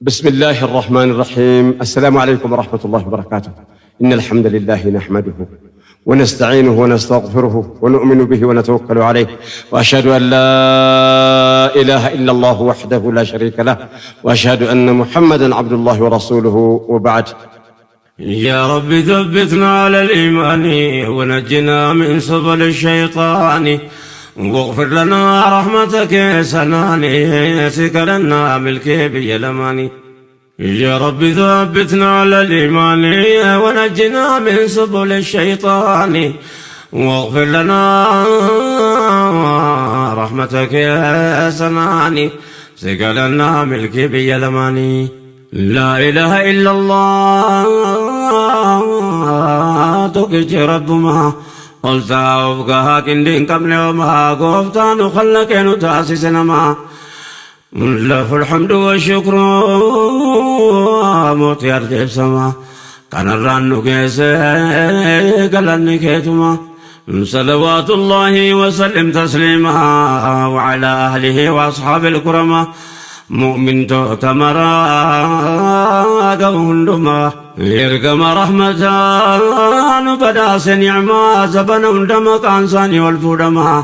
بسم الله الرحمن الرحيم. السلام عليكم ورحمة الله وبركاته. إن الحمد لله نحمده ونستعينه ونستغفره ونؤمن به ونتوكل عليه، وأشهد أن لا إله إلا الله وحده لا شريك له، وأشهد أن محمدا عبد الله ورسوله، وبعد. يا رب ثبتنا على الإيمان ونجنا من سبل الشيطان واغفر لنا رحمتك سناني سكرنا ملكي بيلماني. يا رب ثبتنا على الإيمان ونجنا من سبل الشيطان واغفر لنا رحمتك سناني سكرنا ملكي بيلماني. لا إله إلا الله tokkichi Rabbuma ol taa'uuf gahaa qindiin qabne homaa gooftaan nu khallaqee nu taasise namaa. له الحمد والشكر mootii ardeef samaa kanarraan nu geesse galanni keetuma. صلوات الله وسلم تسليما وعلى أهله وأصحاب الكرماء. Mu'mintoota maraa ga'u hundumaa ergama rahmataa nu badhaase ni'maa zabana hunda maqaan isaanii ol fuudhamaa.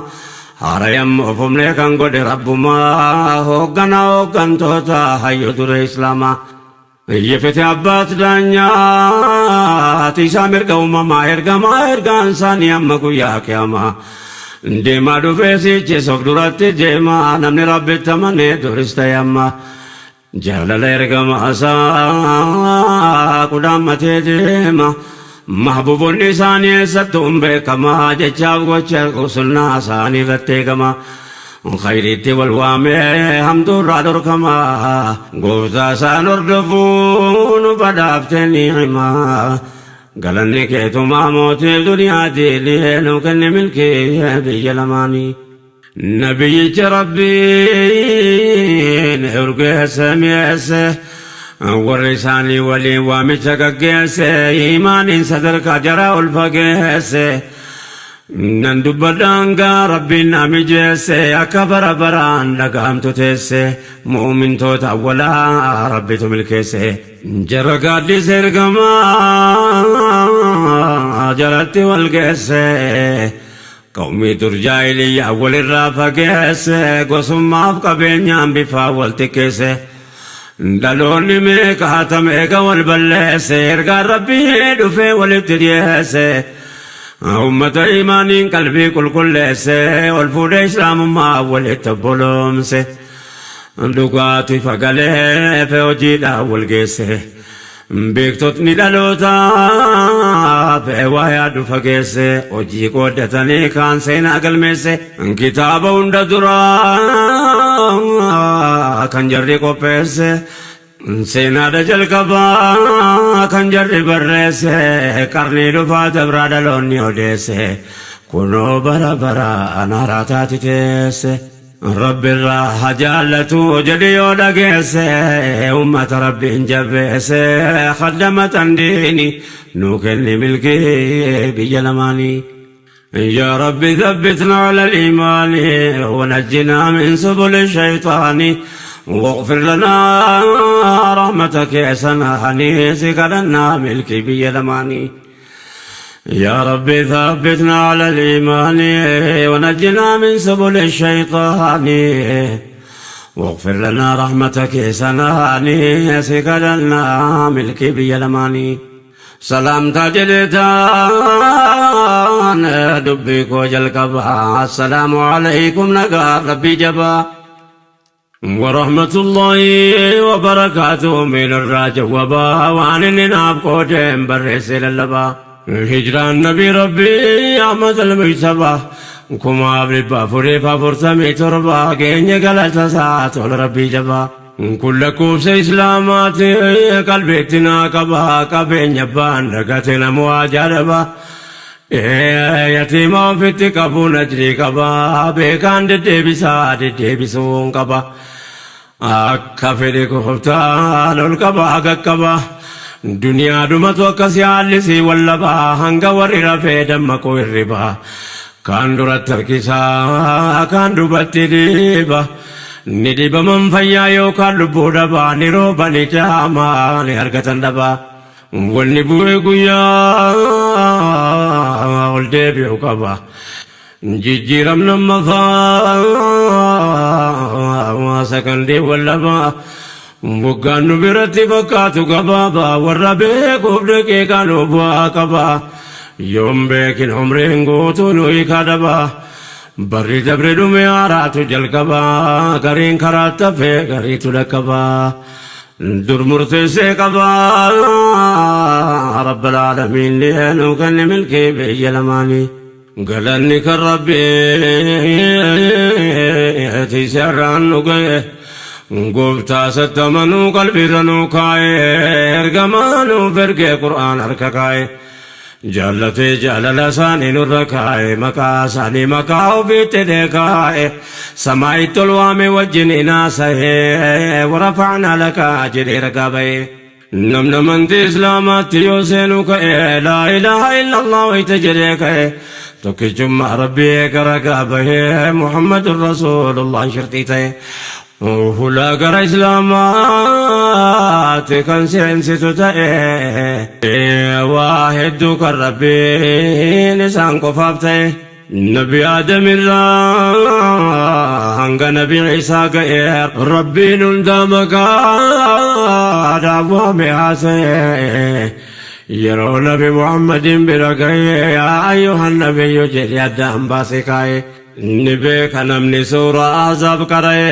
Haara yemmuu fumnee kan godhe Rabbumaa hoogganaa hooggantoota hayyo dure Islaamaa. Iyyifete abbaat daanyaa tiisaa mirga uumamaa ergamaa ergaan isaanii amma guyyaa qiyaamaa. Deemaa dhufee siichis of duratti deemaa namni Rabbitti amanee duris ta'e amma. Jaalala ergamaa isaa qudhaammatee deema. Mahbuubonni isaanii eessattuu hin beekamaa jechaaf gocha sunnaa isaanii irratti eegama. Khayriitti wal waamee hamtuu irraa dhorkama. Gooftaa isaan hordofuu nu badhaaftee ni'imaa. Galanni keetumaa mootiif duniyaatiin nu kenni milkii biyya lamaanii. Nabiyyicha Rabbiin urgeesse mi'eesse warri isaanii waliin waamicha gaggeesse imaaniin sadarkaa jaraa ol fageesse. Nan dubbadhaan gaa Rabbiin na mijeesse akka bara baraan dhaga'amtu teesse mu'umintoota awwalaa Rabbitu milkeesse. Jara gaaddisa ergamaa jalatti wal geesse. Qawmii dur jaahiliyyaa walirraa fageesse gosummaaf qabeenyaan bifaa wal xiqqeesse. Dhaloonni meeqa hata meeqa wal balleesse ergaan Rabbii dhufee walitti dhiyeesse. Ummata imaaniin qalbii qulqulleesse ol fuudhee Islaamummaa walitti obboloomse. Dhugaatu ifa galeef hojiidhaan wal geesse. Beektotni dhalootaaf waa yaadu fageesse hojii qooddatanii kaan seenaa galmeesse. Kitaaba hunda duraa kan jarri qopheesse. Seenaadha jalqabaa kan jarri barreesse qarnii dhufaa dabraa dhaloonni odeesse. Kunoo bara bara anaaraa taati teesse. Rabbi irraa haa jaallatu jedhi yoo dhageesse ummata Rabbiin jabeesse khaddamatan diini nuu kenni milkii biyya lamaanii. يا رب ثبتنا على الإيمان ونجنا من سبل الشيطان واغفر لنا رحمتك يا سناني سكرنا ملكي بيلماني. يا رب ثبتنا على الإيمان ونجنا من سبل الشيطان واغفر لنا رحمتك يا سناني سكرنا ملكي بيلماني. Salaamtaa jedheetaan dubbii koo jalqabaa. Assalaamu alaykum nagaa Rabbii jabaa. ورحمة الله وبركاته من الراج وبا وعن الناب قودين برس للبا هجران نبي ربي أحمد المجتبى 1447 keenya galata isaa tola Rabbii jabaa. Kun lakkoofsa Islaamaati qalbeetti naa qaba qabeenya abbaan dagate namu ajaa'ibaa. Yatiima ofitti qabuun ajrii qaba beekaan deddeebisaa deddeebisuun qaba. Akka fedhe gooftaan ol qaba qaqqaba. Duniyaa dhumatu akkas yaallisii wallabaa hanga warri rafee dammaquu hirribaa. Kaan duratti harkisaa kaan duubatti dhiiba. Ni dhibaman fayyaa yookaan lubbuu dhabaa, ni rooba ni jaamaa ni argatan dhabaa. Wanni bu'ee guyyaa ol deebi'u qaba. Jijjiiramna mafaa sakandii wallabaa. Waggaan nu biratti fakkaatu gabaabaa, warra beekuuf daqiiqaa nu bu'aa qaba. Yoon beekin umriin guutuu nu hiikaa dhabaa. Barri dabre dhume, haaraatu jalqabaa, gariin karaa tafee gariitu dhaqqabaa. Dur murteessee qabaa Rabbal aalamiin nu kenne milkii biyya lamaanii. Galanni kan Rabbii tiisarraan nu ga'e. Gooftaa sattamanuu qalbiirra nu kaa'e, ergamaa nuuf ergee Qur'aan harka kaa'e. Jaallatee jaalala isaanii nurra kaa'e, maqaa isaanii maqaa ofiitti kaa'e. Samaa'itti ol waame, wajjin inaasa'e, ورفعنا لك jedhee ragaa ba'e. Namni amantii Islaamaatti yoo seenu ka'e, لا إله إلا الله wayita jedhee ka'e, tokkichummaa Rabbii gara bahee, محمد رسول الله shirxii ta'e. Hulaa gara Islaamaatti kan seensitu ta'e, waa hedduu kan Rabbiin isaan qofaaf ta'e. Nabi Aadam irraa hanga Nabi Isaa ga'e, Rabbiin hundaa maqaa waame haasa'e. Yeroo Nabi Muhammadin bira ga'e, يا أيها النبي jedhe addaan baase kaa'e. Ni beeka namni suuraa Ahzaab qara'e.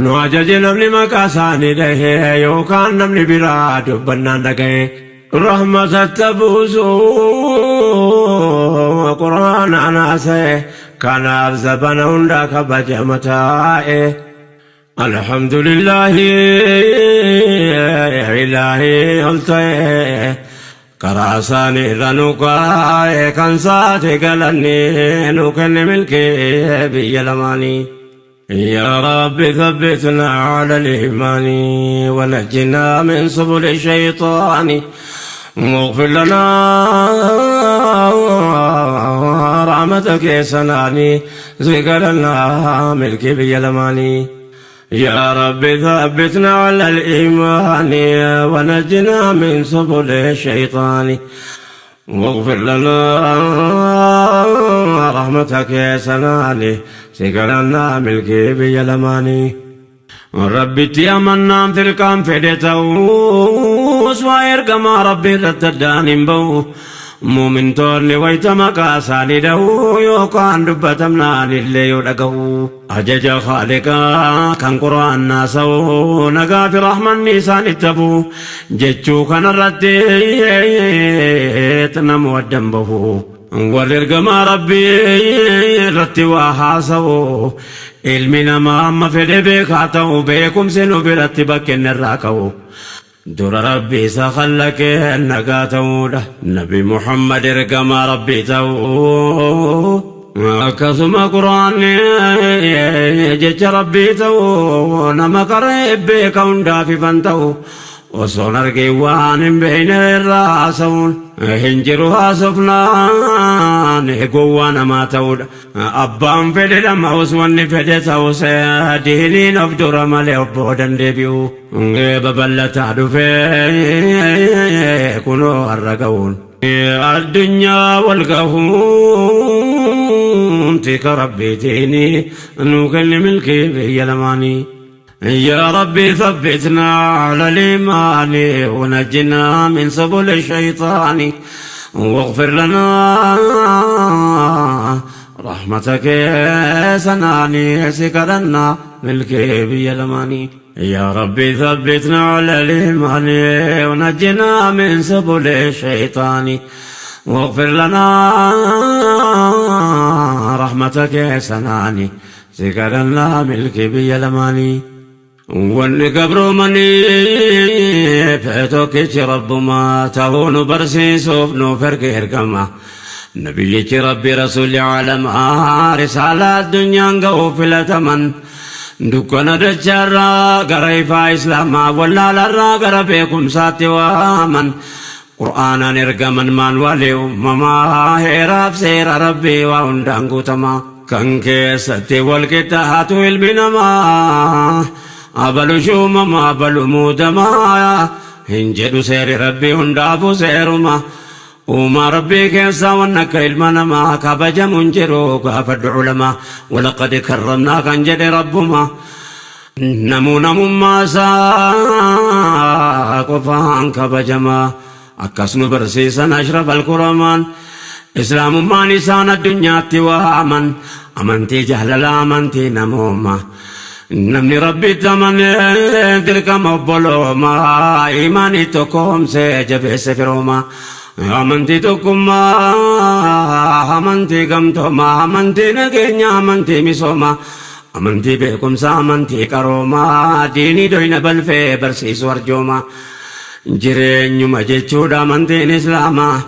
Nu ajaje namni maqaa isaanii dhahe yookaan namni biraa dubbannaan dhaga'e. Rahmatatti buusu Qur'aanaan haasa'e, kanaaf zabana hundaa kabajama taa'e. الحمد لله ilaahi ol ta'e, karaa isaanii irra nu kaa'e, kan saate galanni nu kenne milkee biyya lamaanii. يا رب ثبتنا على الإيمان ونجنا من سبل الشيطان، واغفر لنا رحمتك سناني ذكرنا ملك بيلماني. يا رب ثبتنا على الإيمان ونجنا من سبل الشيطان، واغفر لنا رحمتك يا سناني سكرنا ملكي بيلماني. Rabbitti amannaan firqaan fedhe ta'us, waa ergamaa Rabbii irratti addaan hin ba'u. Muumintoonni wayita maqaa isaanii dha'u yookaan dubbatamnaan illee yoo dhaga'u. Ajaja Khaaliqaa kan Qura'aan naasa'u, nagaa fi rahmanni isaanitti hafu jechuu kanarratti namu addan bahu. Warri ergamaa Rabbii irratti waa haasa'u, ilmi namaa amma fedhe beekaa ta'u, beekumsi nu biratti bakkeen irraa ka'u. Dura Rabbi isa khallaqee nagaa ta'uudha. Nabi Muhammad ergamaa Rabbii ta'uu. Akkasuma Quraanni jecha Rabbii ta'uu, nama qaree beeka hundaaf ifan ta'u. Osoon argee waan hin beekne irraa haasa'uun hin jiru, haasofnaan gowwaa namaa ta'uudha. Abbaan fedhe dhama'us, wanni fedhe ta'us, diiniin of dura malee of boodan deebi'u. Babal'ataa dhufee kunoo har'a ga'uun. Addunyaa wal gahuun tika Rabbiitiin nuu kenne milkii biyya lamaanii. يا ربي ثبتنا على الإيمان ونجنا من سبل الشيطان، واغفر لنا رحمتك سناني سكرنا ملكي بيلماني. يا ربي ثبتنا على الإيمان ونجنا من سبل الشيطان، واغفر لنا رحمتك سناني سكرنا ملكي بيلماني. Wanni gabroomanii tokkichi Rabbumaa ta'uu nu barsiisuuf nuuf erge ergama. Nabiyyichi Rabbi, rasuulli caalamaa, risaalaa addunyaan ga'uu filataman. Dukkana dachaarraa gara ifaa Islaamaa, wallaalarraa gara beekumsaatti waaman. Qur'aanaan ergaman, maan walee uumamaa, heeraaf seera Rabbii waa hundaan guutamaa. Kan keessatti wal qixxaatu ilmi namaa, abalu shuumama abalu muudamaa hin jedhu seerri Rabbii hundaafuu seeruma. Uumaa Rabbii keessaa waan akka ilma namaa kabajamu hin jiru, gaafadhu ulamaa. Walaqad karramnaa kan jedhe Rabbuma. Namuu namummaa isaa qofaan kabajamaa, akkas nu barsiisan ashraf alkuramaan. Islaamummaan isaan addunyaatti waaman amantii jaalalaa, amantii namooma. Namni Rabbitti amanee dirqama obboloomaa, imaanii tokkoomsee jabeesse firooma. Amantii tokkummaa, amantii gamtoomaa, amantii nageenya, amantii misoomaa, amantii beekumsaa, amantii qaroomaa, diinii doyna balfee barsiisu arjooma. Jireenyuma jechuudha amantiin Islaamaa.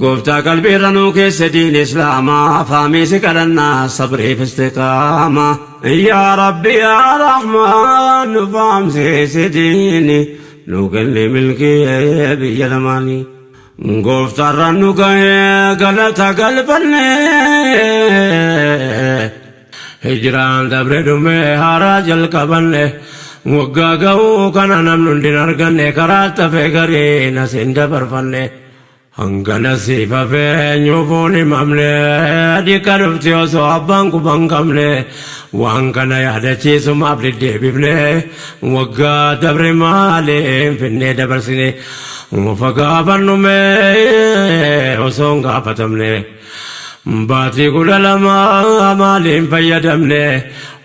Gooftaa, qalbiirra nuu keessa diin Islaamaa, faamiisi kadhannaa sabriif istiqaama. Yaa Rabbi, yaa Rahmaan, nu faamsiisi diini, nu kenni milkii biyya lamaanii. Gooftaarra nu gahee galata galfanne. Hijiraan dabre dhumee haaraa jalqabanne. Waggaa ga'uu kana namni hundi hin arganne, karaa tafee garii asin dabarfanne. Hangana siifafee nyuufuun himamne, dhiqa dhufti osoo abbaan quban qabne. Waan kana yaadachiisumaaf deddeebifne, waggaa dabre maaliin finnee dabarsine? Ufa gaafannume osoo hin gaafatamne. Baatii 12 maaliin fayyadamne?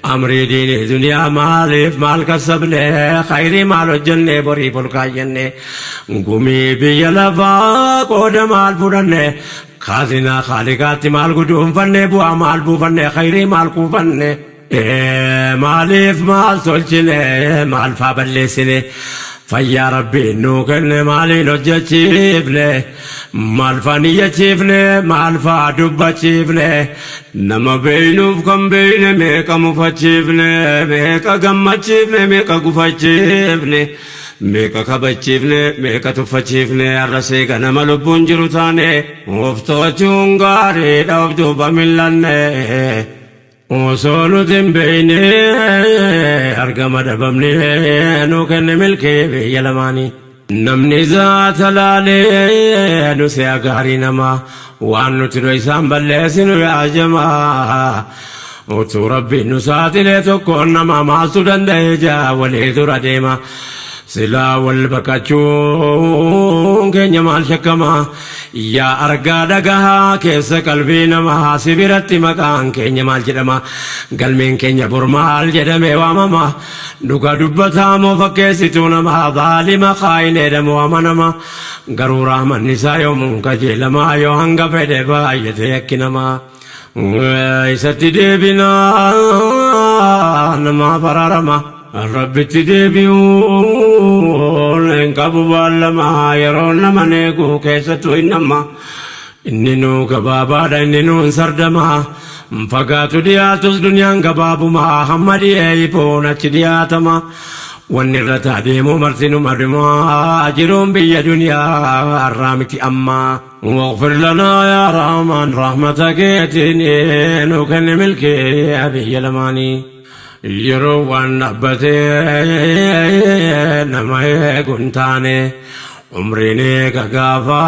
Amrii diinii duniyaa maaliif maal kasabne? Khayrii maal hojjenne boriif ol kaayyanne? Gumii biyya lafaa qooda maal fudhanne? Kaazinaa Khaaliqaatti maal guduunfanne? Bu'aa maal buufanne? Khayrii maal kuufanne? Maaliif maal tolchine? Maal faa balleessine? Fayyaa Rabbiin nuu kenne maaliin hojjechiifne? Maal faa niyyachiifne? Maal faa dubbachiifne? Nama beeynuuf kan beeyne meeqa mufachiifne? Meeqa gammachiifne? Meeqa gufachiifne? Meeqa kabachiifne? Meeqa tuffachiifne? Har'a seega nama lubbuun jiru taane, of to'achuun gaariidha, of duuba millanne. Osoo nuti hin beeyne argama dhabamne, nu kenne milkee biyya lamaanii. Namni zaata laalee nu si'a gaarii namaa, waan nuti isaan balleessinu yaa jamaa. Utuu Rabbiin nu saaxilee tokkoon nama maaltu danda'e jaa walii dura deema? Silaa wal baqachuun keenya maal shakkama? Yaa argaa dhagahaa keessa qalbii namaa, si biratti maqaan keenya maal jedhama? Galmeen keenya bor maal jedhamee waamama? Dhugaa dubbataa moo fakkeessituu namaa? Baalima kaayineedha moo amanama? Garuu rahmanni isaa yoomuun qajeelamaa, yoo hanga fedhe baay'ate yakki namaa. Isatti deebinaa namaaf araarama. Rabbitti deebi'uun hin qabu baallama, yeroo nama eegu keessattuu hin nama. Inni nuu gabaabaadha, inni nuun sardama. Fagaatu dhiyaatus duniyaan gabaabuma, hamma dhiyee ifoon achi dhiyaatama. Wanni irra deemuu marsinuma dhumaa, jiruun biyya duniyaa har'aa miti ammaa. واغفر لنا يا رحمن، رحمتك nu kenni milkee biyya lamaanii. Yeroo waan dhaabbatee nama eegu hin taane, umriin eega gaafa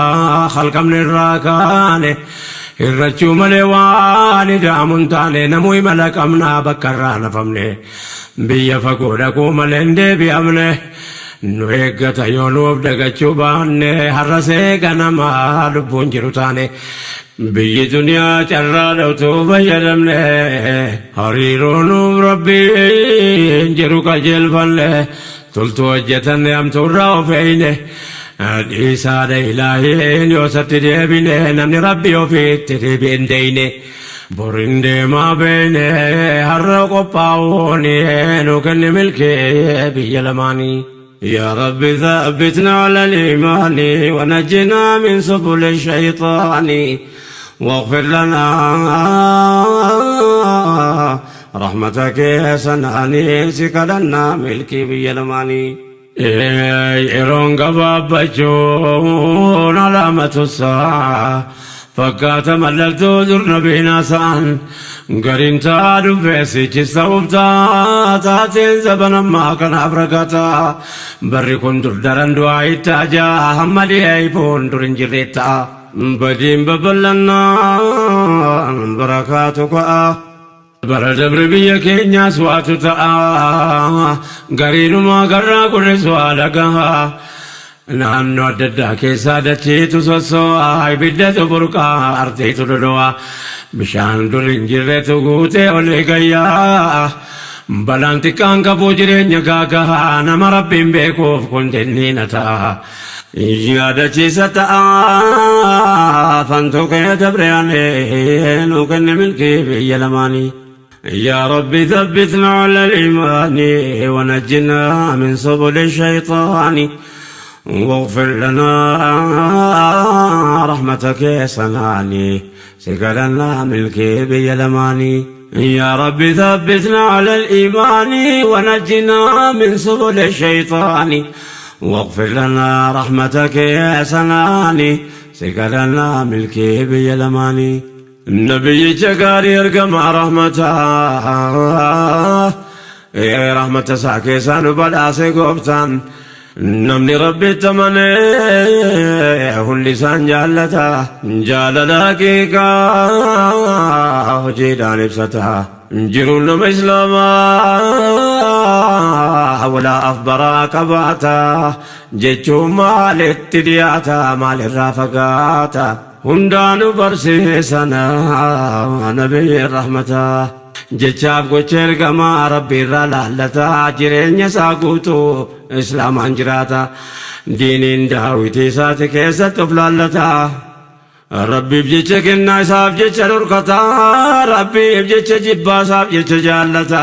halqamne irraa kaane, hirrachuu malee waan ida'amu hin taane. Namuu imala qabnaa bakka irraa nafamne, biyya fagoo dhaquu malee hin deebi'amne. Nu eeggata yoo nuuf dagachuu baanne, har'a seega nama lubbuun jiru taane. Biyyi duniyaa carraa dhawtuu fayyadamne, hariiroo nuuf Rabbiin jiru qajeelfanne, toltuu hojjetanne, hamtuurraa of eeyne. Dhiisaadha Ilaahiin yoo isatti deebine, namni Rabbi ofiitti deebi'e hin deeyne. Borin deemaa beeyne, har'a qophaa'uun nu kenne milkee biyya lamaanii. يا رب ثبتنا على الإيمان ونجنا من سبل الشيطان، واغفر لنا رحمتك يا سناني سكلنا ملكي بيلماني. Yeroon gabaabbachuun alaamatu saa fakkaata, mallattoo dur nabiin haasa'an. Gariin ta'aa dhufee sichisa ubtaa taateen zabanammaa kanaaf ragataa barri kun dur daran du'aa itti ajaa hamma dhi'ee dur hin jirre ta'a. Badiin babal'annaan barakaatu ka'a. Bara dabre biyya keenyaas waatu ta'a. Gariinumaa garraa gurris waa dhaga'a. Naannoo adda addaa keessaa dachiitu sossoo'a. Ibiddatu burqaa artiitu dhodho'a. Bishaan dur hin jirretu guutee olii gayyaa. Balaan xiqqaan qabu jireenya gaaga'a. Nama Rabbiin beekuuf kun dinniina ta'a. Yaadachiisa ta'a. Fantuu kee dabre aanee nuu kenne milkii biyya lamaanii. يا رب ثبتنا على الإيمان ونجنا من سبل الشيطان واغفر لنا رحمتك يا سناني سكلنا ملكي بيلماني. يا رب ثبتنا على الإيمان ونجنا من سبل الشيطان واغفر لنا رحمتك يا سناني سكلنا ملكي بيلماني. النبي جقاري ارقم رحمته يا رحمة ساكي بلاسي قبطان namni Rabbitti amanee hundi isaan jaallata, jaalala haqiiqaa hojiidhaan ibsata. Jiruun nama Islaamaa walaa afbaraa qabaata jechuun maalitti dhiyaata, maalirraa fagaata? Hundaanu barsiisana nabiyyi rahmataa. Jechaaf gocha ergamaa Rabbi irraa laallata, jireenya isaa guutuu Islaamaan jiraata. Diiniin daawwitii isaati keessatti of laallata. Rabbiif jecha kennaa, isaaf jecha dhorkata. Rabbiif jecha jibbaa, isaaf jecha jaallata.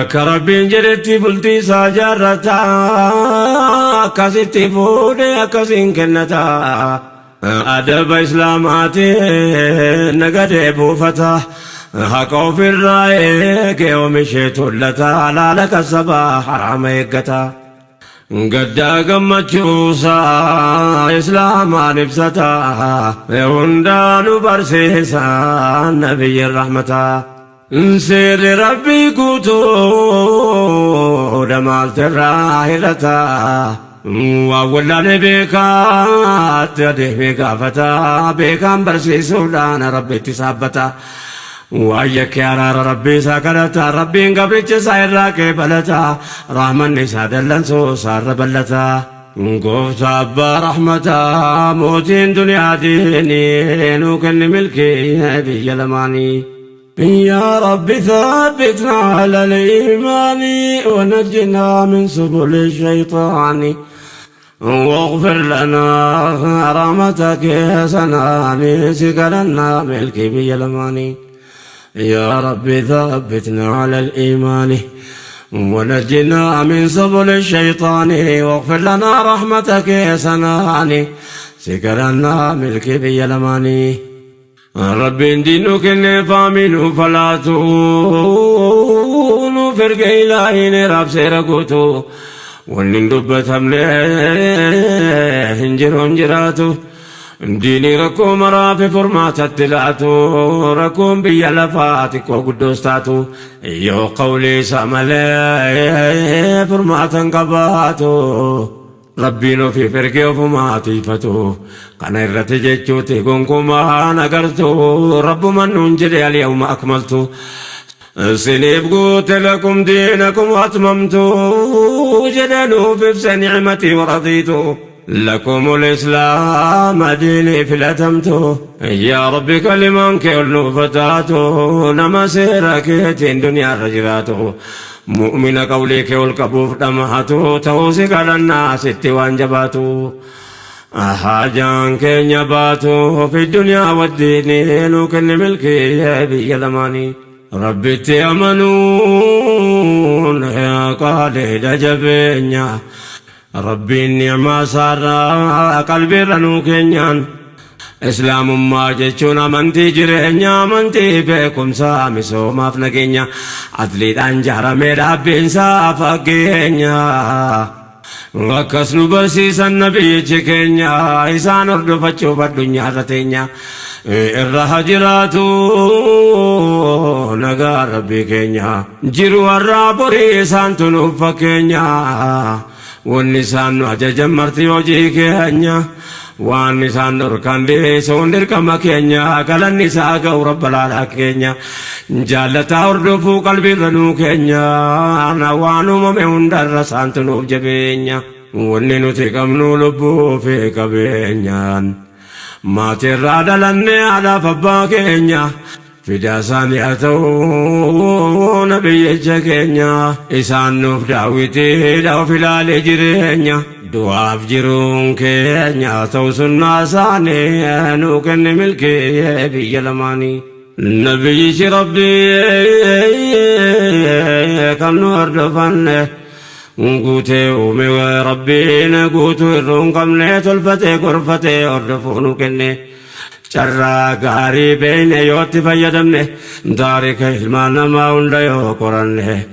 Akka Rabbiin jedhetti bultii isaa jaarrata. Akkasitti fuudhee akkasiin kennata. Adaba Islaamaatiin nagadee buufata. Haqa ofirraa eegee oomishee tullata. Halaala kasabaa, haraama eeggata. Gaddaa gammachuusaa Islaamaan ibsata. Hundaanu barsiisa nabiyyi rahmata. Seerri Rabbii guutuu damaaltirraa hir'ata. Waa wallaalee beekaatti adeemee gaafata. Beekaan barsiisuudhaan Rabbitti saabbata. Waan yakkee araara Rabbii isaa kadhata. Rabbiin gabricha isaa irraa qeebalata. Rahmanni isaa dallansuu isaarra ballata. Gooftaa abbaa rahmataa, mootiin duniyaa diinii, nuu kenni milkii biyya lamaanii. يا رب ثبتنا على الإيمان ونجنا من سبل الشيطان واغفر لنا رحمتك يا سناني سكلنا ملكي بيلماني. يا رب ثبتنا على الإيمان ونجنا من سبل الشيطان واغفر لنا رحمتك يا سناني سكلنا ملكي بيلماني. Rabbiin diinuu kennee faamiluu falaatu nu firga ilaahiin raabseera guutu. Wanni hin dubbatamne hin jiru, hin jiraatu. Diinii rakkoo maraafi furmaatatti laatu. Rakkoon biyya lafaa xiqqoo guddoos taatu yoo qawlii isaa malee furmaata hin qabaatu. Rabbiin ofiif ergee ofumaa tiifatu. Kana irratti jechuuti gonkumaa agartu. Rabbuman nuun jedhe: اليوم أكملت isiniif guute لكم دينكم وأتممت jedhe nuuf ibsa نعمتي ورضيت لكم الإسلام diinii filatamtu. Yaa Rabbi, kalimaan kee ol nuuf taatu, nama seera keetiin duniyaarra jiraatu, mu'mina qawlii kee ol qabuuf dhamaatu ta'uu si kadhannaa sitti waan jabaatu. Haajaan keenya baatu في الدنيا والدين nuu kenni milkii biyya lamaanii. Rabbitti amanuun qaaliidha jabeenya. Rabbiin ni'maa isaarraa qalbiirra nuu keenyaan. Islaamummaa jechuun amantii jireenya, amantii beekumsaa, misoomaaf nageenya, adliidhaan jaaramee dhaabbiinsaa fakkeenya. Akkas nu barsiisan nabiyyichi keenya, isaan hordofachuuf addunyaarra teenya. Irra haa jiraatu nagaa Rabbii keenya. Jiru har'aa borii isaantu nuuf fakkeenya. Wanni isaan nu ajajan marti hojii keenya. Waan isaan dhorkan dhiisuun dirqama keenya. Galanni isaa ga'u rabbalaalaa keenya. Jaallataa hordofuu qalbiirra nuu keenya. Waan uumame hundarra isaantu nuuf jabeenya. Wanni nuti qabnu lubbuu fi qabeenyaan. Maatirraa dhalannee haadhaaf abbaa keenya. Fidaa isaanii haa ta'u nabiyyicha keenya. Isaan nuuf daawwitiidha of ilaalee jireenya. Du'aaf jiruun keenya ta'u sunnaa isaanii nuu kenne milkii biyya lamaanii. Nabiyyichi Rabbii kan nu hordofanne. Guutee uume Rabbiin guutuu irruu hin qabne, tolfatee gorfatee hordofuu nu kenne. Carraa gaarii beekne yoo itti fayyadamne, taarika ilmaan namaa hunda yoo qoranne,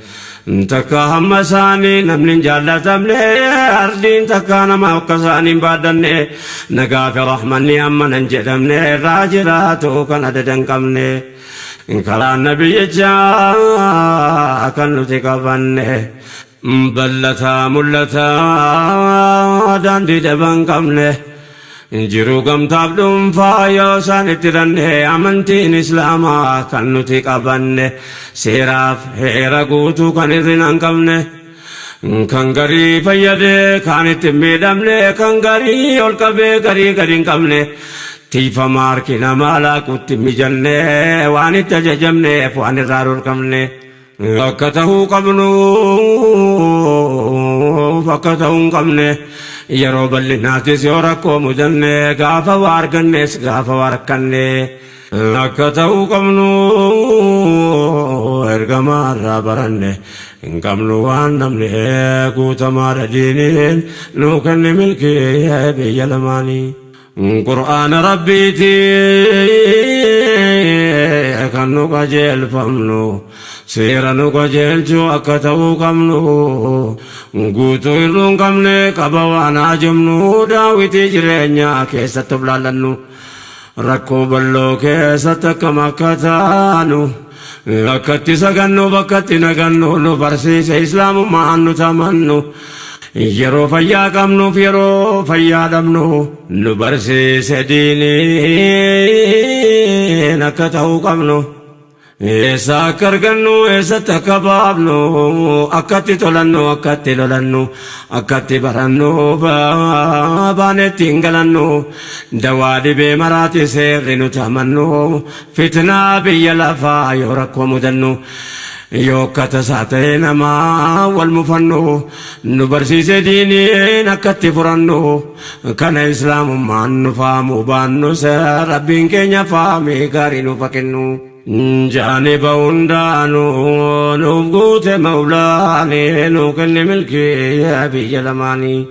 takka hamma isaanii namni hin jaallatamne, ardiin takka nama akka isaanii hin baaddanne, nagaa fi rahmanni amma nan jedhamne, irraa jiraatu kan adada hin qabne. Karaan nabiyyichaa kan nuti qabanne bal'ataa mul'ataa daandii daba hin qabne. Jiru gamtaaf dhuunfaa yoo isaan itti ranne, amantiin Islaamaa kan nuti qabanne seeraaf heera guutuu kan hir'ina hin qabne. Kan garii fayyadee kaan itti hin miidhamne, kan garii ol qabee garii gadi hin qabne, tiifama harki namaa laaquutti hin mijanne, waan itti ajajamneef waan irraa dhorkamne. Akka ta'uu qabnuuf akka ta'uu hin qabne, yeroo bal'inaatis yoo rakkoo mudanne, gaafa waa argannes gaafa waa rakkanne, akka ta'uu qabnu ergamaa irraa baranne. Hin qabnu waan namni guutamaadha diiniin nuu kenne milkii biyya lamaanii. Qur'aana Rabbiiti kan nu qajeelfamnu, seera nu qajeelchu akka ta'uu qabnu, guutuu hir'uu hin qabne qaba waan haajomnu, daawwitii jireenyaa keessatti of laallannu, rakkoo bal'oo keessatti akkam akka taanu, akkatti sagannu bakkatti nagannu nu barsiise Islaamummaan nu tamannu. Yeroo fayyaa qabnuuf yeroo fayyaa dhabnu nu barsiise diiniin akka ta'uu qabnu. Eessa akka argannu, eessatti akka baafnu, akkatti tolannu, akkatti lolannu, akkatti barannu, baanetti hin galannu, dawaa dhibee maraati seerri nuti amannu, fitnaa biyya lafaa yoo rakkoo mudannu, yoo akka tasaa ta'e namaa wal mufannu, nu barsiise diiniin akkatti furannu. Kana Islaamummaan nu faamu baannu, Rabbiin keenya faamii gaarii nuuf haa kennu. Jaaniba hundaanuu nuuf guute Mawlaani, nuu kenne milkii biyya lamaanii.